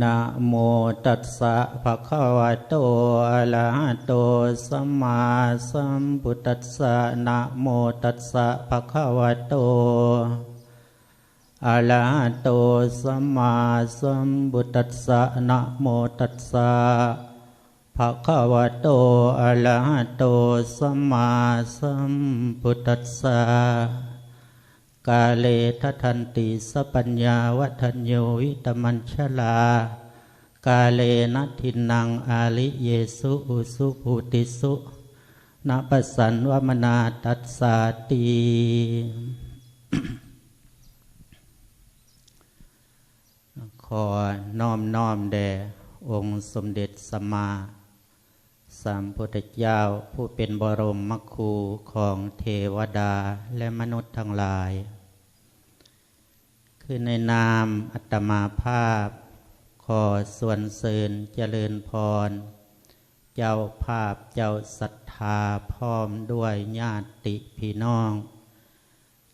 นะโมตัสสะ ภะคะวะโต อะระหะโต สัมมาสัมพุทธัสสะ นะโมตัสสะ ภะคะวะโต อะระหะโต สัมมาสัมพุทธัสสะ นะโมตัสสะ ภะคะวะโต อะระหะโต สัมมาสัมพุทธัสสะ กาเล ทะทันติ สัพพัญญา วัฑฒัญญู วิตะมัจฉรา กาเลนะ ทินนัง อาริเยสุ อุสุ ภูติสุ นะปะสันวะมะนา ตัสสาติ ขอน้อมน้อมแด่องค์สมเด็จสัมมาสัมพุทธเจ้า ผู้เป็นบรมครูของเทวดาและมนุษย์ทั้งหลาย คือในนามอาตมาภาพ ขอสรรเสริญเจริญพร เจ้าภาพเจ้าศรัทธาพร้อมด้วยญาติพี่น้อง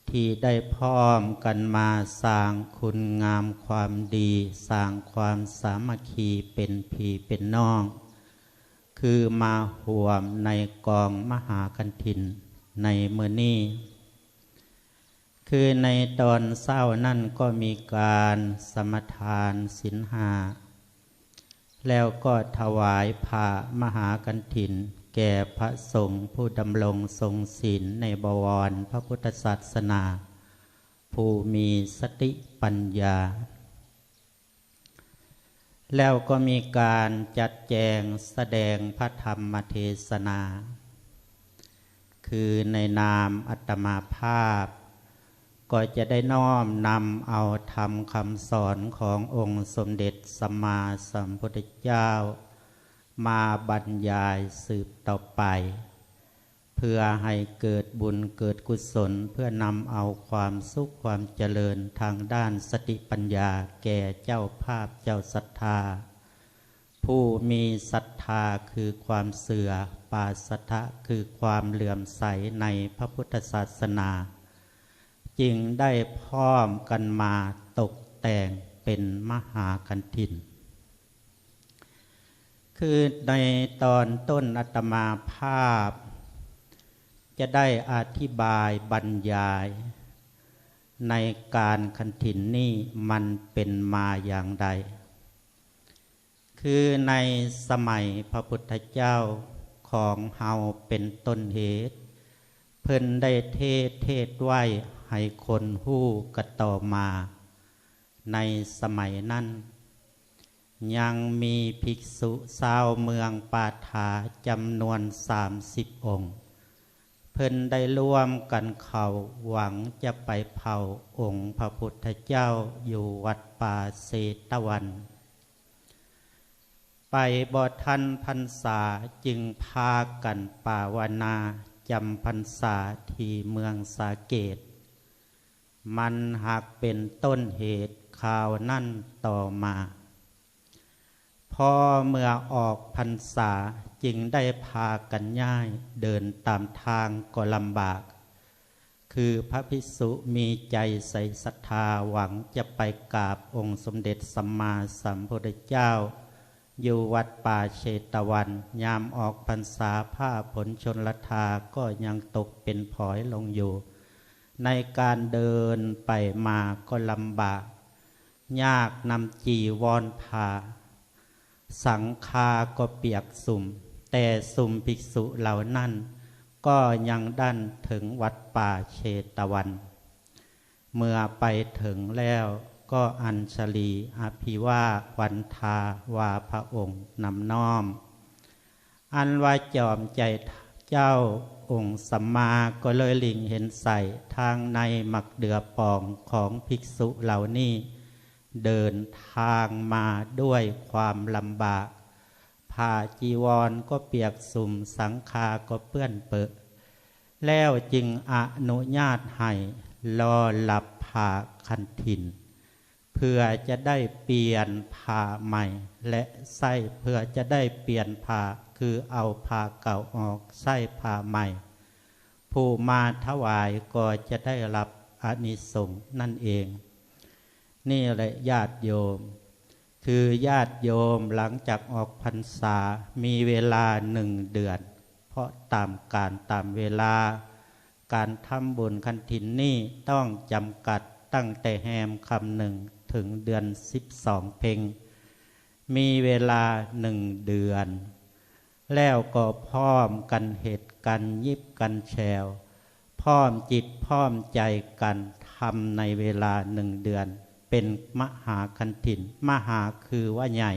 ที่ได้พร้อมกันมาสร้างคุณงามความดี สร้างความสามัคคีเป็นพี่เป็นน้อง คือมาร่วมในกองมหากฐินในมื้อนี้ คือในตอนเช้านั้นก็มีการสมาทานศีลห้า แล้วก็ถวายผ้ามหากฐินแก่พระสงฆ์ผู้ดำรงทรงศีลในบวรพระพุทธศาสนา ผู้มีสติปัญญา แล้วก็มีการจัดแจงแสดงพระธรรมเทศนา คือในนามอาตมาภาพ ก็จะได้น้อมนำเอาธรรมคำสอนขององค์สมเด็จสัมมาสัมพุทธเจ้า มาบรรยายสืบต่อไป เพื่อให้เกิดบุญเกิดกุศล เพื่อนำเอาความสุขความเจริญทางด้านสติปัญญาแก่เจ้าภาพเจ้าศรัทธา ผู้มีศรัทธาคือความเชื่อ ปาสะทะคือความเหลื่อมใสในพระพุทธศาสนา จึงได้พร้อมกันมาตกแต่งเป็นมหากฐิน คือในตอนต้นอาตมาภาพจะได้อธิบายบรรยายในการกฐินนี้มันเป็นมาอย่างใด คือในสมัยพระพุทธเจ้าของเฮาเป็นต้นเหตุ เพิ่นได้เทศน์ เทศน์ไว้ให้คนฮู้กะต่อมา ในสมัยนั้น ยังมีภิกษุชาวเมืองปาฐาจำนวนสามสิบองค์ เพิ่นได้ร่วมกันเข้าหวังจะไปเฝ้าองค์พระพุทธเจ้าอยู่วัดป่าเชตวัน ไปบ่ทันพรรษาจึงพากันปาวนาจำพรรษาที่เมืองสาเกต มันหากเป็นต้นเหตุข่าวนั้นต่อมา พอเมื่อออกพรรษาจึงได้พากันย้าย เดินตามทางก็ลำบาก คือพระภิกษุมีใจใสศรัทธาหวังจะไปกราบองค์สมเด็จสัมมาสัมพุทธเจ้า อยู่วัดป่าเชตวัน ยามออกพรรษาผ้าฝนชลทาก็ยังตกเป็นผอยลงอยู่ ในการเดินไปมาก็ลำบาก ยากนำจีวรผ้า สังฆาก็เปียกชุ่ม แต่ซุมภิกษุเหล่านั้นก็ยังดั้นถึงวัดป่าเชตวัน เมื่อไปถึงแล้วก็อัญชลีอภิวาวันทาว่าพระองค์นำน้อม อันว่าจอมใจเจ้าองค์สัมมาก็เลยหลิ่งเห็นใส่ทางในหมากเดื่อป่องของภิกษุเหล่านี้ เดินทางมาด้วยความลำบาก ผ้าจีวรก็เปียกชุ่ม สังฆาก็เปื้อนเปอะ แล้วจึงอนุญาตให้รอรับผ้ากฐิน เพื่อจะได้เปลี่ยนผ้าใหม่ และใช้เพื่อจะได้เปลี่ยนผ้า คือเอาผ้าเก่าออก ใช้ผ้าใหม่ ผู้มาถวายก็จะได้รับอานิสงส์นั่นเอง นี่แหละญาติโยม ຄືຍາດໂຍມຫຼັງຈາກອອກພັນສາມີເວລາໜຶ່ງເດືອນ ເພາະຕາມການຕາມເວລາ ການທຳບຸນຄັນຖິນນີ້ຕ້ອງຈຳກັດຕັ້ງແຕ່ແຮມຄ່ຳໜຶ່ງເຖິງເດືອນສິບສອງເພັງ ມີເວລາໜຶ່ງເດືອນ ແລ້ວກໍພ້ອມກັນເຮັດ ກັນຫຍິບກັນແຊວ ພ້ອມຈິດພ້ອມໃຈກັນທຳໃນເວລາໜຶ່ງເດືອນ ເປັນມະຫາຄັນຖິນ. ມະຫາຄືວ່າໃຫຍ່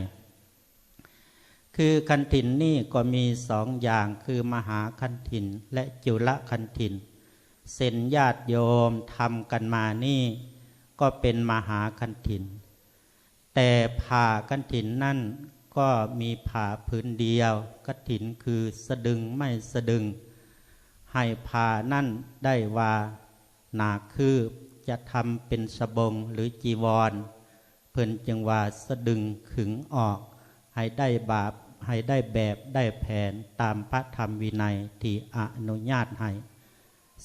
ຄືຄັນຖິນນີ້ກໍມີສອງຢ່າງ ຄືມະຫາຄັນຖິນ ແລະ ຈຸລະຄັນຖິນ. ເຊັ່ນຍາດໂຍມທຳກັນມານີ້ ກໍເປັນມະຫາຄັນຖິນ. ແຕ່ຜ້າຄັນຖິນນັ້ນກໍມີຜ້າຜືນດຽວ ຄັນຖິນຄືສະດຶງ ໄມ້ສະດຶງ ໃຫ້ຜ້ານັ້ນໄດ້ວ່າໜາຄືບ ຈະທຳເປັນສະບົງ ຫຼື ຈີວອນ ເພິ່ນຈຶ່ງວ່າສະດຶງຂຶງອອກ ໃຫ້ໄດ້ບາບ ໃຫ້ໄດ້ແບບໄດ້ແຜນຕາມພະທຳວິໄນທີ່ອະນຸຍາດໃຫ້.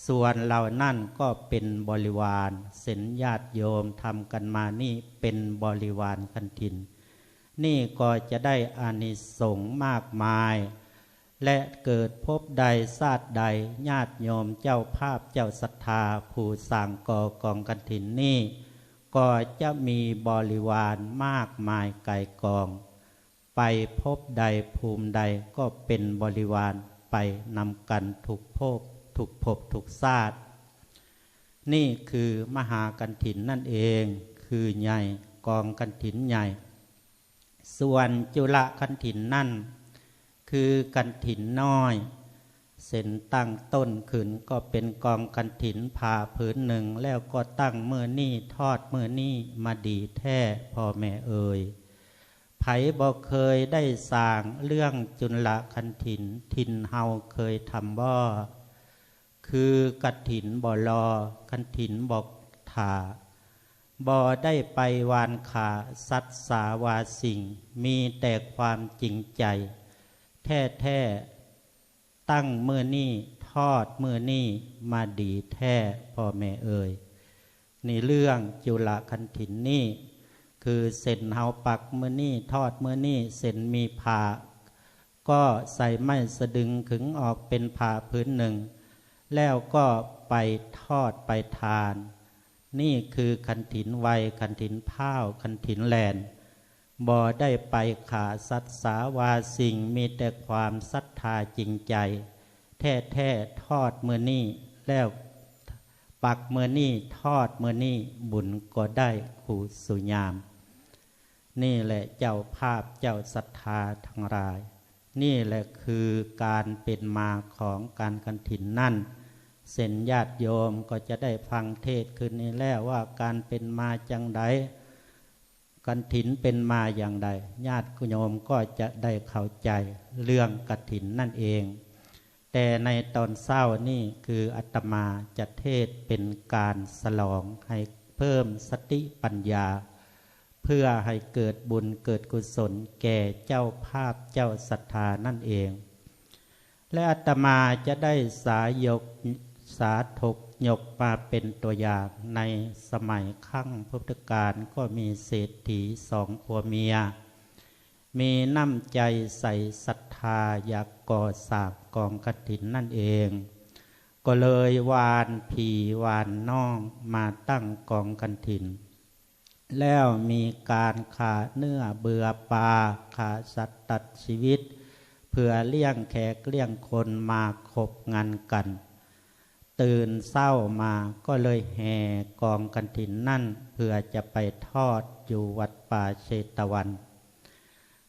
ສ່ວນເຫຼົ່ານັ້ນກໍເປັນບໍລິວານ ເຊັ່ນຍາດໂຍມທຳກັນມານີ້ເປັນບໍລິວານຄັນຖິນ ນີ້ກໍຈະໄດ້ອານິສົງມາກມາຍ ແລະ ເກີດພົບໃດຊາດໃດ ຍາດໂຍມເຈົ້າພາບເຈົ້າສັດທາ ຜູ້ສ້າງກໍ່ກອງຄັນຖິນນີ້ ກໍຈະມີບໍລິວານມາກມາຍໄກ່ກອງ ໄປພົບໃດພູມໃດກໍເປັນບໍລິວານໄປນຳກັນທຸກພົບ ທຸກພົບທຸກຊາດ. ນີ້ຄືມະຫາກັນຖິນນັ້ນເອງ ຄືໃຫຍ່ ກອງກັນຖິນໃຫຍ່. ສ່ວນຈຸລະຄັນຖິນນັ້ນ ຄືກັນຖິນນ້ອຍ ເຊັ່ນຕັ້ງຕົ້ນຂຶ້ນກໍເປັນກອງກັນຖິນຜ້າຜືນໜຶ່ງ ແລ້ວກໍຕັ້ງມື້ນີ້ທອດມື້ນີ້ ມາດີແທ້ພໍ່ແມ່ເອີຍ. ໃຜບໍ່ເຄີຍໄດ້ສ້າງເລື່ອງຈຸລະຄັນຖິນ ຖິ່ນເຮົາເຄີຍທຳບໍ່? ຄືກະຖິນບໍ່ລໍ ຄັນຖິນບໍ່ຖ້າ ບໍ່ໄດ້ໄປຫວ່ານຂ້າສັດສາວາສິ່ງ ມີແຕ່ຄວາມຈິງໃຈແທ້ໆ ຕັ້ງມື້ນີ້ທອດມື້ນີ້ ມາດີແທ້ພໍ່ແມ່ເອີຍ. ນີ້ເລື່ອງຈຸລະຄັນຖິນນີ້ ຄືເຊັ່ນເຮົາປັກມື້ນີ້ທອດມື້ນີ້ ເຊັ່ນມີຜ້າ ກໍໃສ່ໄມ້ສະດຶງຂຶງອອກເປັນຜ້າຜືນໜຶ່ງ ແລ້ວກໍໄປທອດໄປທານ. ນີ້ຄືຄັນຖິນໄວ ຄັນຖິນພ້າວ ຄັນຖິນແລ່ນ ບໍ່ໄດ້ໄປຂ້າສັດສາວາສິ່ງ ມີແຕ່ຄວາມສັດທາຈິງໃຈແທ້ໆ ທອດມື້ນີ້ ແລ້ວປັກມື້ນີ້ທອດມື້ນີ້ ບຸນກໍໄດ້ຄູ່ສູ່ຍາມ. ນີ້ແຫຼະເຈົ້າພາບເຈົ້າສັດທາທັງຫຼາຍ ນີ້ແຫຼະຄືການເປັນມາຂອງການຄັນຖິນນັ້ນ. ເຊັ່ນຍາດໂຍມກໍຈະໄດ້ຟັງເທດຄືນນີ້ແລ້ວວ່າການເປັນມາຈັ່ງໃດ ກະຖິນເປັນມາຢ່າງໃດ ຍາດໂຍມກໍຈະໄດ້ເຂົ້າໃຈເລື່ອງກະຖິນນັ້ນເອງ. ແຕ່ໃນຕອນເຊົ້ານີ້ຄືອາດຕະມາຈະເທດເປັນການສະຫຼອງໃຫ້ເພີ່ມສະຕິປັນຍາ ເພື່ອໃຫ້ເກີດບຸນເກີດກຸສົນແກ່ເຈົ້າພາບເຈົ້າສັດທານັ້ນເອງ. ແລະອາດຕະມາຈະໄດ້ສາຍົກ ສາທົກຍົກມາເປັນຕົວຢ່າງ ໃນສະໄໝຄັ້ງພຸດທະການກໍມີເສດຖີສອງຜົວເມຍ ມີນ້ຳໃຈໃສສັດທາ ຢາກກໍ່ສ້າງກອງກະຖິນນັ້ນເອງ ກໍເລີຍຫວ່ານພີ່ຫວ່ານນ້ອງມາຕັ້ງກອງກະຖິນ ແລ້ວມີການຂ້າເນື້ອເບືອປາ ຂ້າສັດຕັດຊີວິດ ເພື່ອລ້ຽງແຂກລ້ຽງຄົນມາຄົບງານກັນ. ຕື່ນເຊົ້າມາກໍເລີຍແຫ່ກອງກະຖິນນັ້ນ ເພື່ອຈະໄປທອດຢູ່ວັດປ່າເຊຕະວັນ.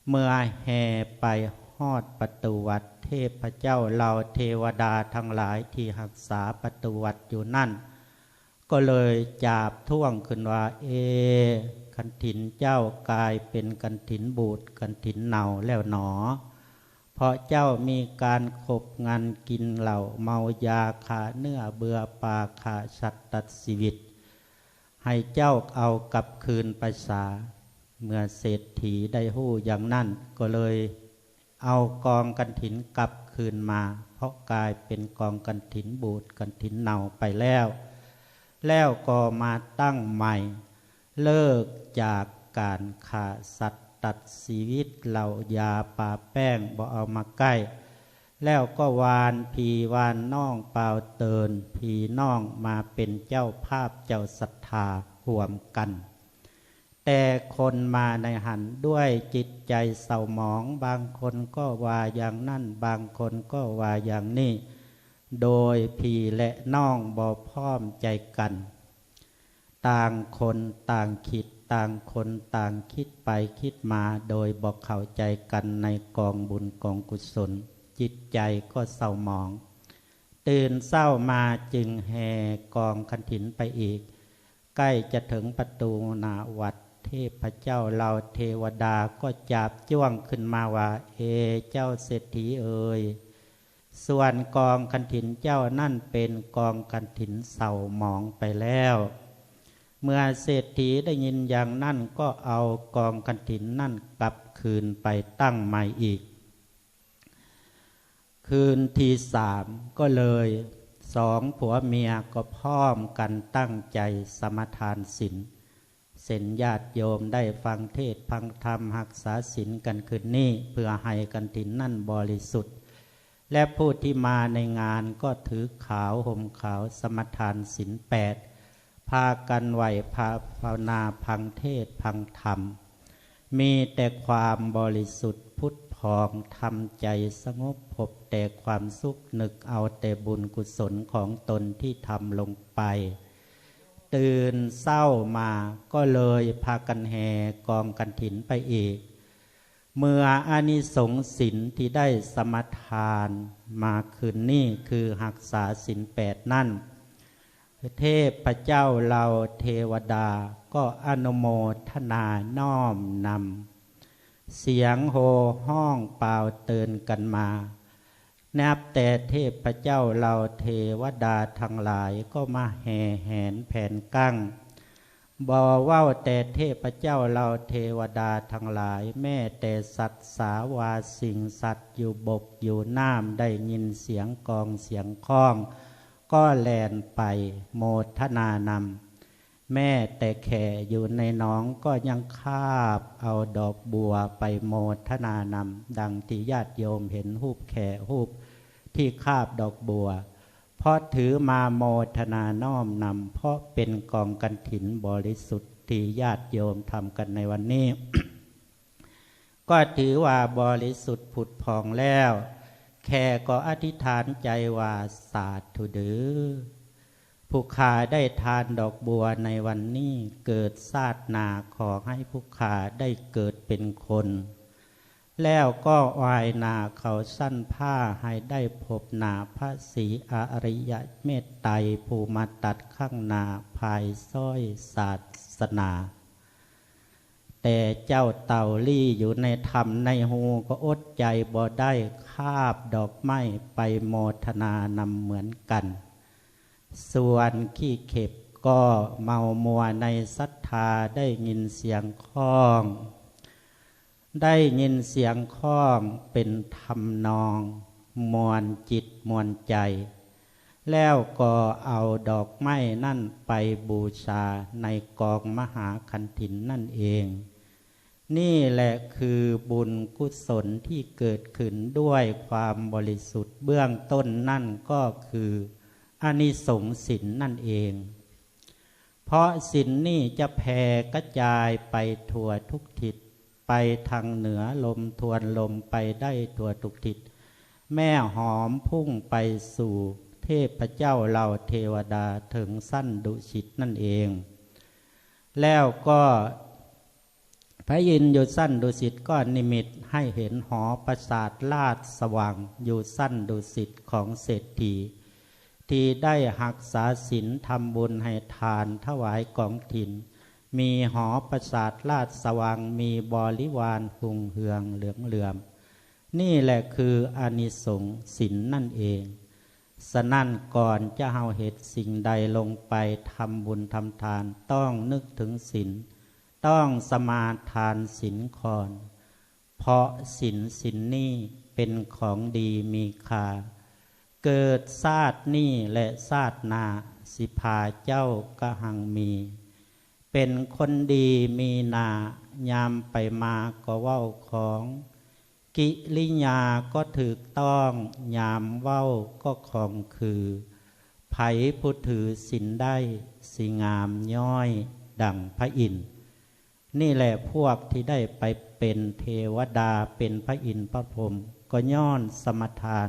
ເມື່ອແຫ່ໄປຮອດປະຕູວັດ ເທພະເຈົ້າເຫຼົ່າເທວະດາທັງຫຼາຍທີ່ຮັກສາປະຕູວັດຢູ່ນັ້ນ ກໍເລີຍຈາບທ້ວງຂຶ້ນວ່າ ເອ ກະຖິນເຈົ້າກາຍເປັນກະຖິນບູດກະຖິນເນົ່າແລ້ວໜໍ ເພາະເຈົ້າມີການຄົບງານກິນເຫຼົ້າເມົາຢາ ຂ້າເນື້ອເບືອປາ ຂ້າສັດຕັດຊີວິດ ໃຫ້ເຈົ້າເອົາກັບຄືນໄປສາ. ເມື່ອເສດຖີໄດ້ຮູ້ຢ່າງນັ້ນ ກໍເລີຍເອົາກອງກະຖິນກັບຄືນມາ ເພາະກາຍເປັນກອງກະຖິນບູດກະຖິນເນົ່າໄປແລ້ວ ແລ້ວກໍມາຕັ້ງໃໝ່ ເລີກຈາກການຂ້າສັດ ຕັດຊີວິດເຫຼົ້າຢາປາແປ້ງບໍ່ເອົາມາໃກ້ ແລ້ວກໍຫວ່ານພີ່ຫວ່ານນ້ອງປ່າວເຕີນ ພີ່ນ້ອງມາເປັນເຈົ້າພາບເຈົ້າສັດທາຮ່ວມກັນ. ແຕ່ຄົນມາໃນຫັ້ນດ້ວຍຈິດໃຈເສົ້າໝອງ, ບາງຄົນກໍວ່າຢ່າງນັ້ນ, ບາງຄົນກໍວ່າຢ່າງນີ້, ໂດຍພີ່ແລະນ້ອງບໍ່ພ້ອມໃຈກັນ. ຕ່າງຄົນຕ່າງຄິດ, ຕ່າງຄົນຕ່າງຄິດໄປຄິດມາໂດຍບໍ່ເຂົ້າໃຈກັນໃນກອງບຸນກອງກຸສົນ, ຈິດໃຈກໍເສົ້າໝອງ. ຕື່ນເຊົ້າມາຈຶ່ງແຫ່ກອງຄັນຖິນໄປອີກ, ໃກ້ຈະເຖິງປະຕູໜ້າວັດ, ເທບພະເຈົ້າເຫຼົ່າເທວະດາກໍຈາບຈ້ວງຂຶ້ນມາວ່າ, ເອ ເຈົ້າເສດຖີເອີຍ, ສ່ວນກອງຄັນຖິນເຈົ້ານັ້ນເປັນກອງຄັນຖິນເສົ້າໝອງໄປແລ້ວ. ເມື່ອເສດຖີໄດ້ຍິນຢ່າງນັ້ນ ກໍເອົາກອງຄັນຖິນນັ້ນກັບຄືນໄປຕັ້ງໃໝ່ອີກ. ຄືນທີສາມ ກໍເລີຍ ສອງຜົວເມຍກໍພ້ອມກັນຕັ້ງໃຈສະມາທານສິນ. ເຊັ່ນຍາດໂຍມໄດ້ຟັງເທດຟັງທຳ, ຮັກສາສິນກັນຄືນນີ້ ເພື່ອໃຫ້ກະຖິນນັ້ນບໍລິສຸດ ແລະ ຜູ້ທີ່ມາໃນງານກໍຖືຂາວຫົ່ມຂາວ ສະມາທານສິນແປດ ພາກັນໄຫວ້ພະພາວນາ, ຟັງເທດຟັງທຳ, ມີແຕ່ຄວາມບໍລິສຸດຜຸດຜ່ອງ, ທຳໃຈສະຫງົບ, ພົບແຕ່ຄວາມສຸກ, ນຶກເອົາແຕ່ບຸນກຸສົນຂອງຕົນທີ່ທຳລົງໄປ. ຕື່ນເຊົ້າມາກໍເລີຍພາກັນແຫ່ກອງກະຖິນໄປອີກ. ເມື່ອອານິສົງສິນທີ່ໄດ້ສະມາທານມາຄືນນີ້ ຄືຮັກສາສິນແປດນັ້ນ, ເທບພະເຈົ້າເຫຼົ່າເທວະດາກໍອະນຸໂມທະນານ້ອມນຳ. ສຽງໂຫ່ຮ້ອງປ່າວເຕືອນກັນມາ, ນັບແຕ່ເທບພະເຈົ້າເຫຼົ່າເທວະດາທັງຫຼາຍກໍມາແຫ່ແຫນແຜນກັ້ງ. ບໍ່ເວົ້າແຕ່ເທບພະເຈົ້າເຫຼົ່າເທວະດາທັງຫຼາຍ, ແມ້ແຕ່ສັດສາວາສິ່ງສັດຢູ່ບົກຢູ່ນ້ຳໄດ້ຍິນສຽງກອງສຽງຄ້ອງກໍແລ່ນໄປໂມທະນານຳ. ແມ້ແຕ່ແຂ້ຢູ່ໃນໜອງກໍຍັງຄາບເອົາດອກບົວໄປໂມທະນານຳ, ດັ່ງທີ່ຍາດໂຍມເຫັນຮູບແຂ້ຮູບທີ່ຄາບດອກບົວ, ເພາະຖືມາໂມທະນານ້ອມນຳ, ເພາະເປັນກອງກະຖິນບໍລິສຸດທີ່ຍາດໂຍມທຳກັນໃນວັນນີ້ ກໍຖືວ່າບໍລິສຸດຜຸດຜ່ອງແລ້ວ. ແຂ້ກໍອະທິຖານໃຈວ່າ, ສາທຸເດີ ຜູ້ຂ້າໄດ້ທານດອກບົວໃນວັນນີ້, ເກີດຊາດໜ້າຂໍໃຫ້ຜູ້ຂ້າໄດ້ເກີດເປັນຄົນ, ແລ້ວກໍອາຍໜ້າເຂົ້າຊັ້ນຟ້າໃຫ້ໄດ້ພົບໜ້າພະສີອະລິຍະເມດໄຕ ຜູ້ມາຕັດຂ້າງໜ້າພາຍຊ້ອຍສາສະໜາ. ແຕ່ເຈົ້າເຕົ່າລີ້ຢູ່ໃນຖ້ຳໃນຮູກໍອົດໃຈບໍ່ໄດ້ ຄາບດອກໄມ້ໄປໂມທະນານຳເໝືອນກັນ. ສ່ວນຂີ້ເຂັບກໍເມົາມົວໃນສັດທາ ໄດ້ຍິນສຽງຄ້ອງ, ໄດ້ຍິນສຽງຄ້ອງເປັນທຳນອງມ່ວນຈິດມ່ວນໃຈ. ແລ້ວກໍເອົາດອກໄມ້ນັ້ນໄປບູຊາໃນກອງມະຫາຄັນຖິນນັ້ນເອງ. ນີ້ແຫຼະຄືບຸນກຸສົນທີ່ເກີດຂຶ້ນດ້ວຍຄວາມບໍລິສຸດ. ເບື້ອງຕົ້ນນັ້ນກໍຄືອານິສົງສິນນັ້ນເອງ. ເພາະສິນນີ້ຈະແຜ່ກະຈາຍໄປທົ່ວທຸກທິດ, ໄປທາງເໜືອລົມທວນລົມໄປໄດ້ທົ່ວທຸກທິດ, ແມ້ຫອມພຸ່ງໄປສູ່ເທບພະເຈົ້າເຫຼົ່າເທວະດາເຖິງຊັ້ນດຸສິດນັ້ນເອງ. ແລ້ວກໍພະອິນຢູ່ຊັ້ນດຸສິດກໍນິມິດໃຫ້ເຫັນຫໍປາສາດລາດສະວັງຢູ່ຊັ້ນດຸສິດຂອງເສດຖີ ທີ່ໄດ້ຮັກສາສິນ, ທຳບຸນໃຫ້ທານ, ຖວາຍກອງຖິນ, ມີຫໍປາສາດລາດສະວັງ, ມີບໍລິວານຮຸ່ງເຮືອງເຫຼືອງເຫຼື້ອມ. ນີ້ແຫຼະຄືອານິສົງສິນນັ້ນເອງ. ສະນັ້ນ, ກ່ອນຈະເຮົາເຮັດສິ່ງໃດລົງໄປ, ທຳບຸນທຳທານ, ຕ້ອງນຶກເຖິງສິນ, ຕ້ອງສະມາທານສິນກ່ອນ. ເພາະສິນສິນນີ້ເປັນຂອງດີມີຄ່າ, ເກີດຊາດນີ້ແລະຊາດໜ້າ ຊິພາເຈົ້າກະຮັ່ງມີ, ເປັນຄົນດີມີໜ້າ ຍາມໄປມາກໍເວົ້າຂອງ ກິລິຍາກໍຖືກຕ້ອງ ຍາມເວົ້າກໍຄ່ອງຄື. ໃຜຜູ້ຖືສິນໄດ້ ຊິງາມຍ້ອຍດັ່ງພະອິນ. ນີ້ແຫຼະພວກທີ່ໄດ້ໄປເປັນເທວະດາ ເປັນພະອິນພະພົມ ກໍຍ້ອນສະມາທານ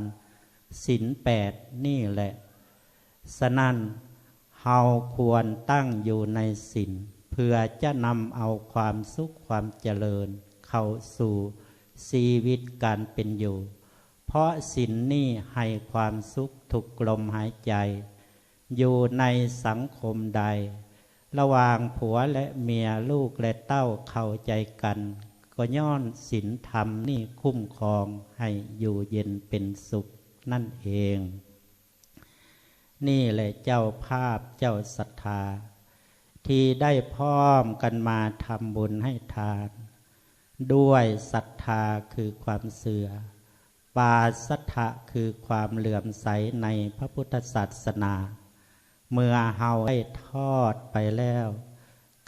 ສິນແປດນີ້ແຫຼະ. ສະນັ້ນ ເຮົາຄວນຕັ້ງຢູ່ໃນສິນ ເພື່ອຈະນຳເອົາຄວາມສຸກຄວາມຈະເລີນເຂົ້າສູ່ຊີວິດການເປັນຢູ່, ເພາະສິນນີ້ໃຫ້ຄວາມສຸກທຸກລົມຫາຍໃຈ. ຢູ່ໃນສັງຄົມໃດ ລະຫວ່າງຜົວແລະເມຍ, ລູກແລະເຕົ້າເຂົ້າໃຈກັນ, ກໍຍ້ອນສິນທຳນີ້ຄຸ້ມຄອງໃຫ້ຢູ່ເຢັນເປັນສຸກນັ້ນເອງ. ນີ້ແຫຼະເຈົ້າພາບເຈົ້າສັດທາ ທີ່ໄດ້ພ້ອມກັນມາທຳບຸນໃຫ້ທານ ດ້ວຍສັດທາຄືຄວາມເຊື່ອ, ປາສັດທະຄືຄວາມເຫຼື້ອມໃສໃນພະພຸດທະສາສະໜາ. ເມື່ອເຮົາໄດ້ທອດໄປແລ້ວ,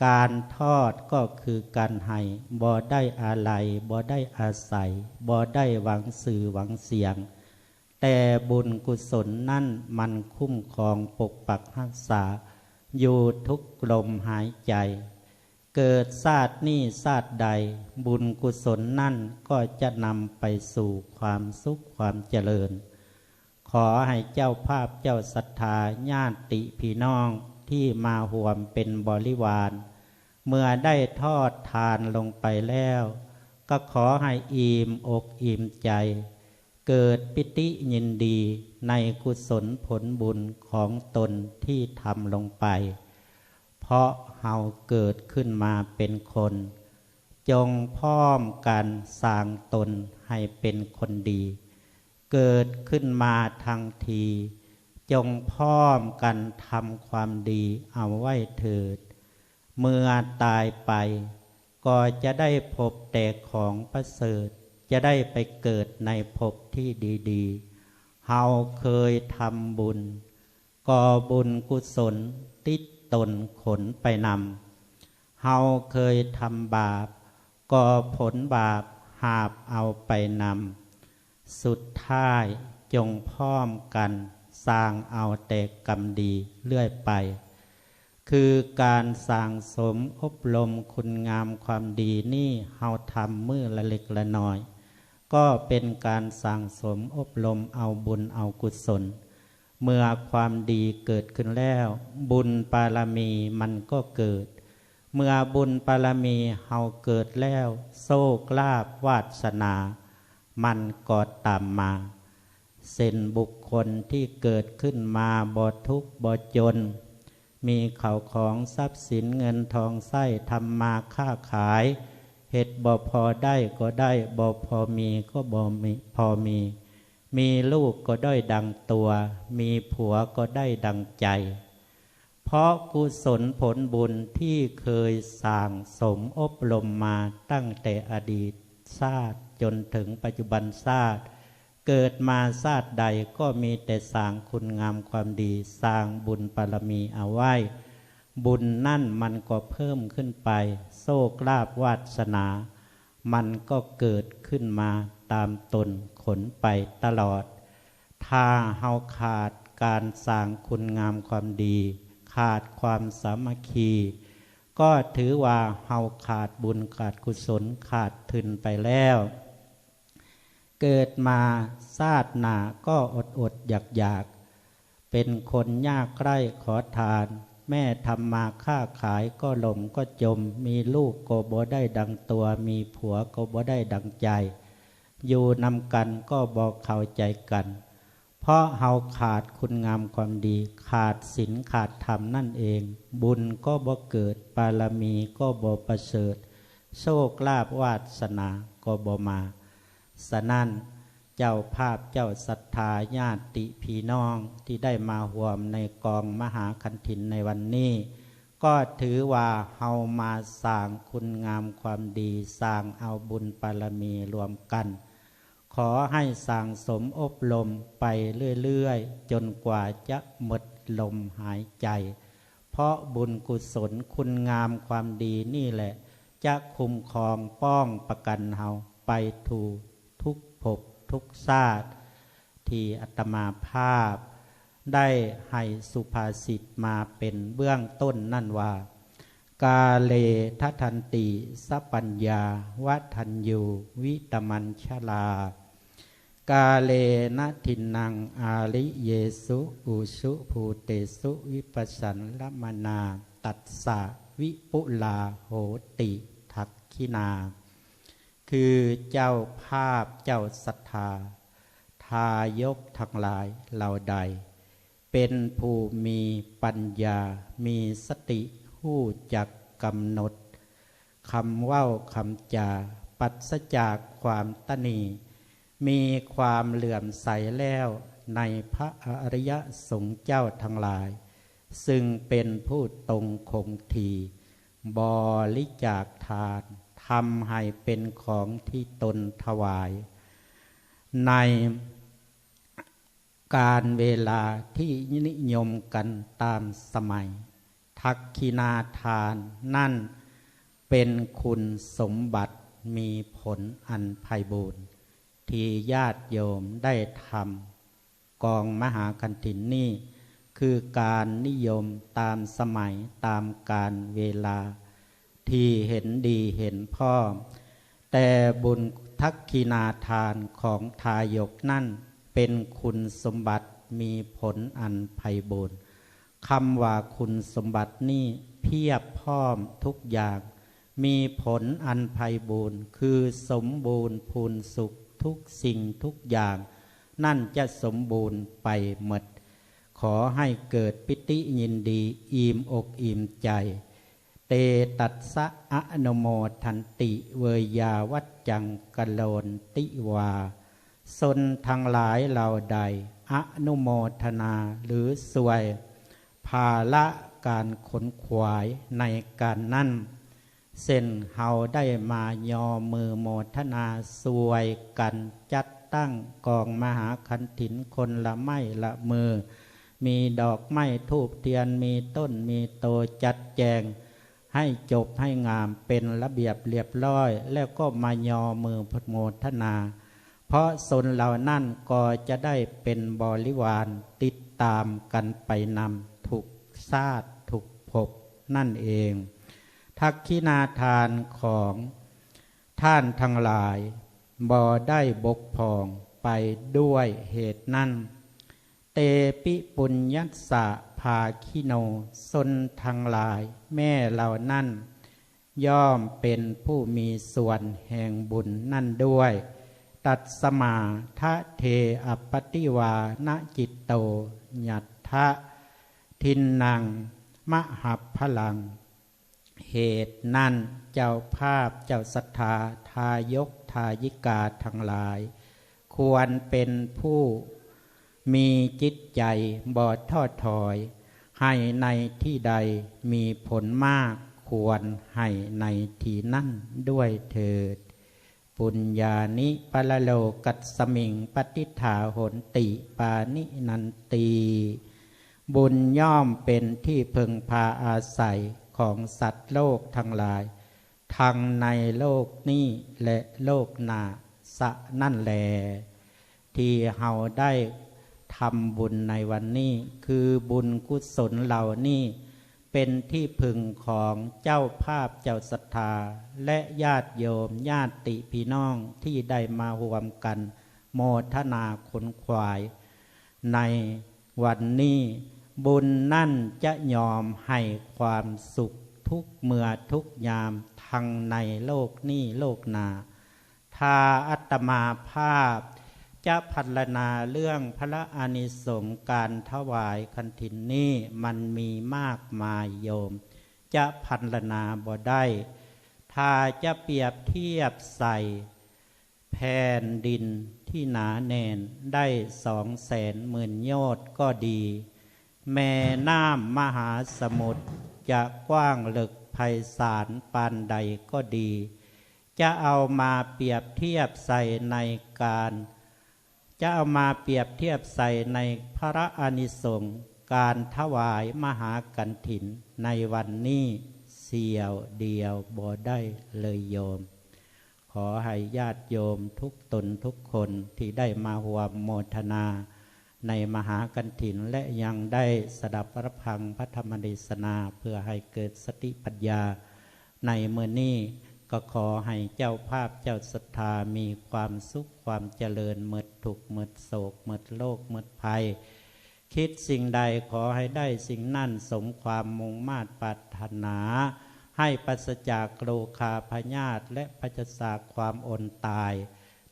ການທອດກໍຄືການໃຫ້, ບໍ່ໄດ້ອາໄລ, ບໍ່ໄດ້ອາໄສ, ບໍ່ໄດ້ຫວັງຊື່ຫວັງສຽງ, ແຕ່ບຸນກຸສົນນັ້ນມັນຄຸ້ມຄອງປົກປັກຮັກສາຢູ່ທຸກລົມຫາຍໃຈ. ເກີດຊາດນີ້ຊາດໃດ, ບຸນກຸສົນນັ້ນກໍຈະນຳໄປສູ່ຄວາມສຸກຄວາມຈະເລີນ. ຂໍໃຫ້ເຈົ້າພາບເຈົ້າສັດທາ, ຍາດຕິພີ່ນ້ອງທີ່ມາຮ່ວມເປັນບໍລິວານ, ເມື່ອໄດ້ທອດທານລົງໄປແລ້ວ, ກໍຂໍໃຫ້ອີ່ມອົກອີ່ມໃຈ, ເກີດປີຕິຍິນດີໃນກຸສົນຜົນບຸນຂອງຕົນທີ່ທຳລົງໄປ. ເພາະເຮົາເກີດຂຶ້ນມາເປັນຄົນ, ຈົ່ງພ້ອມກັນສ້າງຕົນໃຫ້ເປັນຄົນດີ. ເກີດຂຶ້ນມາທັງທີ, ຈົ່ງພ້ອມກັນທຳຄວາມດີເອົາໄວ້ເຖີດ. ເມື່ອຕາຍໄປ, ກໍຈະໄດ້ພົບແຕ່ຂອງປະເສີດ, ຈະໄດ້ໄປເກີດໃນພົບທີ່ດີໆ. ເຮົາເຄີຍທຳບຸນ, ກໍບຸນກຸສົນຕິດຕົນຂົນໄປນຳ. ເຮົາເຄີຍທຳບາບ, ກໍຜົນບາບຫາບເອົາໄປນຳ. ສຸດທ້າຍ, ຈົ່ງພ້ອມກັນສ້າງເອົາແຕ່ກຳດີເລື້ອຍໄປ. ຄືການສ້າງສົມອົບລົມຄຸນງາມຄວາມດີນີ້ ເຮົາທຳມື້ລະເລັກລະນ້ອຍ, ກໍເປັນການສ້າງສົມອົບລົມເອົາບຸນເອົາກຸສົນ. ເມື່ອຄວາມດີເກີດຂຶ້ນແລ້ວ, ບຸນບາລະມີມັນກໍເກີດ. ເມື່ອບຸນບາລະມີເຮົາເກີດແລ້ວ, ໂຊກລາບວາດສະໜາມັນກໍຕາມມາ. ເຊັ່ນບຸກຄົນທີ່ເກີດຂຶ້ນມາບໍ່ທຸກບໍ່ຈົນ, ມີເຂົ້າຂອງຊັບສິນເງິນທອງໃຊ້, ທຳມາຄ້າຂາຍ, ເຮັດບໍ່ພໍໄດ້ກໍໄດ້, ບໍ່ພໍມີກໍບໍ່ມີ, ພໍມີ, ມີລູກກໍໄດ້ດັ່ງຕົວ, ມີຜົວກໍໄດ້ດັ່ງໃຈ. ເພາະກຸສົນຜົນບຸນທີ່ເຄີຍສ້າງສົມອົບລົມມາຕັ້ງແຕ່ອະດີດຊາດຈົນເຖິງປັດຈຸບັນຊາດ, ເກີດມາຊາດໃດກໍມີແຕ່ສ້າງຄຸນງາມຄວາມດີ, ສ້າງບຸນບາລະມີເອົາໄວ້, ບຸນນັ້ນມັນກໍເພີ່ມຂຶ້ນໄປ, ໂຊກລາບວາດສະໜາມັນກໍເກີດຂຶ້ນມາຕາມຕົນຂົນໄປຕະຫຼອດ. ຖ້າເຮົາຂາດການສ້າງຄຸນງາມຄວາມດີ, ຂາດຄວາມສາມັກຄີ, ກໍຖືວ່າເຮົາຂາດບຸນຂາດກຸສົນ, ຂາດທຶນໄປແລ້ວ. ເກີດມາຊາດໜ້າກໍອົດໆຢາກໆ, ເປັນຄົນຍາກໄຮ້ຂໍທານ, ແມ່ທຳມາຄ້າຂາຍກໍລົ້ມກໍຈົມ, ມີລູກກໍບໍ່ໄດ້ດັ່ງຕົວ, ມີຜົວກໍບໍ່ໄດ້ດັ່ງໃຈ, ຢູ່ນຳກັນກໍບໍ່ເຂົ້າໃຈກັນ. ເພາະເຮົາຂາດຄຸນງາມຄວາມດີ, ຂາດສິນຂາດທຳນັ້ນເອງ, ບຸນກໍບໍ່ເກີດ, ບາລະມີກໍບໍ່ປະເສີດ, ໂຊກລາບວາດສະໜາກໍບໍ່ມາ. ສະນັ້ນ, ເຈົ້າພາບເຈົ້າສັດທາ, ຍາດຕິພີ່ນ້ອງທີ່ໄດ້ມາຮ່ວມໃນກອງມະຫາຄັນຖິນໃນວັນນີ້, ກໍຖືວ່າເຮົາມາສ້າງຄຸນງາມຄວາມດີ, ສ້າງເອົາບຸນບາລະມີລວມກັນ. ຂໍໃຫ້ສ້າງສົມອົບລົມໄປເລື້ອຍໆ, ຈົນກວ່າຈະໝົດລົມຫາຍໃຈ. ເພາະບຸນກຸສົນ, ຄຸນງາມຄວາມດີນີ້ແຫຼະ ຈະຄຸ້ມຄອງປ້ອງປະກັນເຮົາໄປທຸກ ທຸກພົບທຸກຊາດ ທີ່ອາດຕະມາພາບໄດ້ໃຫ້ສຸພາສິດມາເປັນເບື້ອງຕົ້ນນັ້ນວ່າ ກາເລທະທັນຕິ ສະປັນຍາ ວະທັນຍູ ວິຕະມັນຊະລາ ກາເລນະທິນນັງ ອາລິເຍສຸ ອຸຊຸພູເຕສຸ ວິປັດສັນລະມະນາ ຕັດສະ ວິປຸລາ ໂຫຕິ ທັກຂິນາ ຄືເຈົ້າພາບເຈົ້າສັດທາ ທາຍົກທັງຫຼາຍເຫຼົ່າໃດ ເປັນຜູ້ມີປັນຍາ ມີສະຕິ ຮູ້ຈັກກຳນົດຄຳເວົ້າຄຳຈາ ປັດສະຈາກຄວາມຕະໜີ ມີຄວາມເຫຼື້ອມໃສແລ້ວໃນພະອະລິຍະສົງເຈົ້າທັງຫຼາຍ ຊຶ່ງເປັນຜູ້ຕົງຄົງທີ່ບໍລິຈາກທານ ທຳໃຫ້ເປັນຂອງທີ່ຕົນຖວາຍ ໃນການເວລາທີ່ນິຍົມກັນຕາມສະໄໝ. ທັກຂິນາທານນັ້ນເປັນຄຸນສົມບັດມີຜົນອັນໄພບູນ ທີ່ຍາດໂຍມໄດ້ທຳກອງມະຫາຄັນຖິນນີ້ ຄືການນິຍົມຕາມສະໄໝ ຕາມການເວລາທີ່ເຫັນດີເຫັນພ້ອມ. ແຕ່ບຸນທັກຂິນາທານຂອງທາຍົກນັ້ນ ເປັນຄຸນສົມບັດມີຜົນອັນໄພບູນ. ຄຳວ່າຄຸນສົມບັດນີ້ພຽບພ້ອມທຸກຢ່າງ ມີຜົນອັນໄພບູນ ຄືສົມບູນພູນສຸກທຸກສິ່ງທຸກຢ່າງ ນັ້ນຈະສົມບູນໄປໝົດ. ຂໍໃຫ້ເກີດປີຕິຍິນດີ ອີ່ມອົກອີ່ມໃຈ. ເຕຕັດສະອະນຸໂມທັນຕິ ເວຍາວັດຈັງກະໂລນຕິວາ ຊົນທັງຫຼາຍເຫຼົ່າໃດອະນຸໂມທະນາ ຫຼື ຊ່ວຍພາລະການຂົນຂວາຍໃນການນັ້ນ ເຊັ່ນເຮົາໄດ້ມາຍໍມືໂມທະນາຊ່ວຍກັນຈັດຕັ້ງກອງມະຫາຄັນຖິນຄົນລະໄມ້ລະມື ມີດອກໄມ້ທູບທຽນ ມີຕົ້ນມີໂຕ ຈັດແຈງໃຫ້ຈົບໃຫ້ງາມ ເປັນລະບຽບລຽບຮ້ອຍ ແລ້ວກໍມາຍໍມືໂມທະນາ ເພາະຊົນເຫຼົ່ານັ້ນກໍຈະໄດ້ເປັນບໍລິວານຕິດຕາມກັນໄປນຳທຸກຊາດທຸກພົບນັ້ນເອງ. ທັກຂິນາທານຂອງທ່ານທັງຫຼາຍບໍ່ໄດ້ບົກຜ່ອງໄປດ້ວຍເຫດນັ້ນ. ເຕປິປຸນຍັດສະພາຄີໂນ ຊົນທັງຫຼາຍແມ້ເຫຼົ່ານັ້ນ ຍ່ອມເປັນຜູ້ມີສ່ວນແຫ່ງບຸນນັ້ນດ້ວຍ. ຕັດສະມາ ທະເທ ອັບປະຕິວານະຈິດໂຕ ຍັດຖະທິນນັງ ມະຫັບພະລັງ. ເຫດນັ້ນ ເຈົ້າພາບເຈົ້າສັດທາ ທາຍົກທາຍິກາທັງຫຼາຍ ຄວນເປັນຜູ້ມີຈິດໃຈບໍ່ທໍ້ຖອຍ ໃຫ້ໃນທີ່ໃດມີຜົນມາກ ຄວນໃຫ້ໃນທີ່ນັ້ນດ້ວຍເທີດ. ປຸນຍານິປະລະໂລກັດສະມິງ ປະຕິດຖາໂຫນຕິ ປານິນັນຕິ. ບຸນຍ່ອມເປັນທີ່ເພິ່ງພາອາໄສຂອງສັດໂລກທັງຫຼາຍ ທັງໃນໂລກນີ້ ແລະ ໂລກໜ້າສະນັ້ນແລ. ທີ່ເຮົາໄດ້ທຳບຸນໃນວັນນີ້ ຄືບຸນກຸສົນເຫຼົ່ານີ້ ເປັນທີ່ເພິ່ງຂອງເຈົ້າພາບເຈົ້າສັດທາ ແລະ ຍາດໂຍມຍາດຕິພີ່ນ້ອງທີ່ໄດ້ມາຮ່ວມກັນໂມທະນາຂົນຂວາຍໃນວັນນີ້. ບຸນນັ້ນຈະຍອມໃຫ້ຄວາມສຸກທຸກເມື່ອທຸກຍາມ ທັງໃນໂລກນີ້ໂລກໜ້າ. ຖ້າອາດຕະມາພາບຈະພັນລະນາເລື່ອງພະລະອານິສົງການຖວາຍຄັນຖິນນີ້ ມັນມີມາກມາຍ ໂຍມຈະພັນລະນາບໍ່ໄດ້. ຖ້າຈະປຽບທຽບໃສ່ແຜ່ນດິນທີ່ໜາແໜ້ນໄດ້ສອງແສນໝື່ນໂຍດກໍດີ, ແມ່ນ້ຳມະຫາສະໝຸດຈະກວ້າງເລິກໄພສານປານໃດກໍດີ, ຈະເອົາມາປຽບທຽບໃສ່ໃນການ, ຈະເອົາມາປຽບທຽບໃສ່ໃນພະລະອານິສົງການຖວາຍມະຫາກັນຖິນໃນວັນນີ້ ສ ສ່ຽວດຽວບໍ່ໄດ້ເລີຍໂຍມ. ຂໍໃຫ້ຍາດໂຍມທຸກຕົນທຸກຄົນທີ່ໄດ້ມາຮ່ວມໂມທະນາໃນມະຫາກັນຖິນ ແລະ ຍັງໄດ້ສະດັບຮັບຟັງພະທຳມະເດສະນາ ເພື່ອໃຫ້ເກີດສະຕິປັນຍາໃນມື້ນີ້ ກໍຂໍໃຫ້ເຈົ້າພາບເຈົ້າສັດທາມີຄວາມສຸກຄວາມຈະເລີນ ໝົດທຸກໝົດໂສກໝົດໂລກໝົດໄພ. ຄິດສິ່ງໃດຂໍໃຫ້ໄດ້ສິ່ງນັ້ນສົມຄວາມມຸ່ງມາດປາດຖະໜາ, ໃຫ້ປາສະຈາກໂລຄາພະຍາດ ແລະ ປາສະຈາກຄວາມອົນຕາຍ.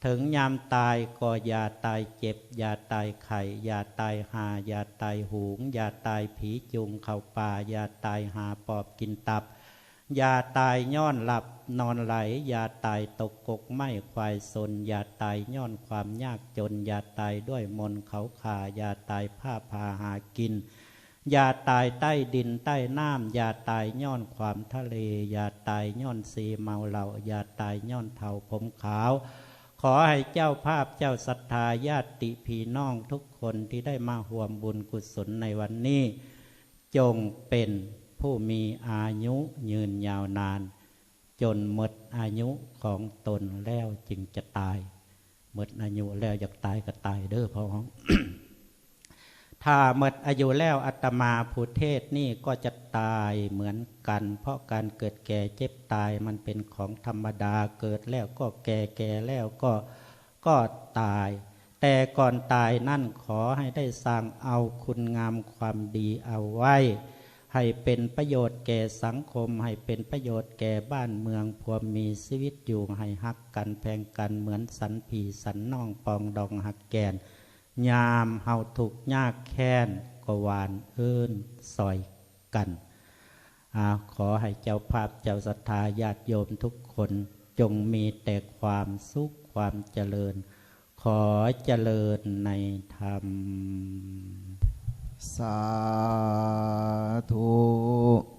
ເຖິງຍາມຕາຍກໍຢ່າຕາຍເຈັບ, ຢ່າຕາຍໄຂ້, ຢ່າຕາຍຫ່າ, ຢ່າຕາຍຫູງ, ຢ່າຕາຍຜີຈູງເຂົ້າປ່າ, ຢ່າຕາຍຫາປອບກິນຕັບ, ຢ່າຕາຍຍ້ອນຫຼັບນອນໄຫຼ, ຢ່າຕາຍຕົກກົກໄມ້ຄວາຍຊົນ, ຢ່າຕາຍຍ້ອນຄວາມຍາກຈົນ, ຢ່າຕາຍດ້ວຍມົນເຂົາຂ້າ, ຢ່າຕາຍຟ້າຜ່າຫາກິນ, ຢ່າຕາຍໃຕ້ດິນໃຕ້ນ້ຳ, ຢ່າຕາຍຍ້ອນຂວາມທະເລ, ຢ່າຕາຍຍ້ອນເສເມົາເຫຼົ້າ, ຢ່າຕາຍຍ້ອນເຖົ້າຜົມຂາວ. ຂໍໃຫ້ເຈົ້າພາບເຈົ້າສັດທາຍາດຕິພີ່ນ້ອງທຸກຄົນທີ່ໄດ້ມາຮ່ວມບຸນກຸສົນໃນວັນນີ້ ຈົ່ງເປັນຜູ້ມີອາຍຸຍືນຍາວນານ ຈົນໝົດອາຍຸຂອງຕົນແລ້ວຈຶ່ງຈະຕາຍ. ໝົດອາຍຸແລ້ວຢາກຕາຍກໍຕາຍເດີ້ພໍ່. ຖ້າໝົດອາຍຸແລ້ວ ອາດຕະມາຜູ້ເທດນີ້ກໍຈະຕາຍເໝືອນກັນ, ເພາະການເກີດແກ່ເຈັບຕາຍມັນເປັນຂອງທຳມະດາ, ເກີດແລ້ວກໍແກ່, ແກ່ແລ້ວກໍ, ກໍຕາຍ. ແຕ່ກ່ອນຕາຍນັ້ນ ຂໍໃຫ້ໄດ້ສ້າງເອົາຄຸນງາມຄວາມດີເອົາໄວ້ ໃຫ້ເປັນປະໂຫຍດແກ່ສັງຄົມ, ໃຫ້ເປັນປະໂຫຍດແກ່ບ້ານເມືອງ, ພວມມີຊີວິດຢູ່ ໃຫ້ຮັກກັນແພງກັນເໝືອນສັນພີ່ສັນນ້ອງ, ປອງດອງຮັກແກ່ນ, ຍາມເຮົາທຸກຍາກແຄ້ນກໍຫວານເອີ້ນຊ່ອຍກັນ. ອາ ຂໍໃຫ້ເຈົ້າພາບເຈົ້າສັດທາຍາດໂຍມທຸກຄົນ ຈົ່ງມີແຕ່ຄວາມສຸກຄວາມຈະເລີນ. ຂໍຈະເລີນໃນທຳ. ສາທຸ.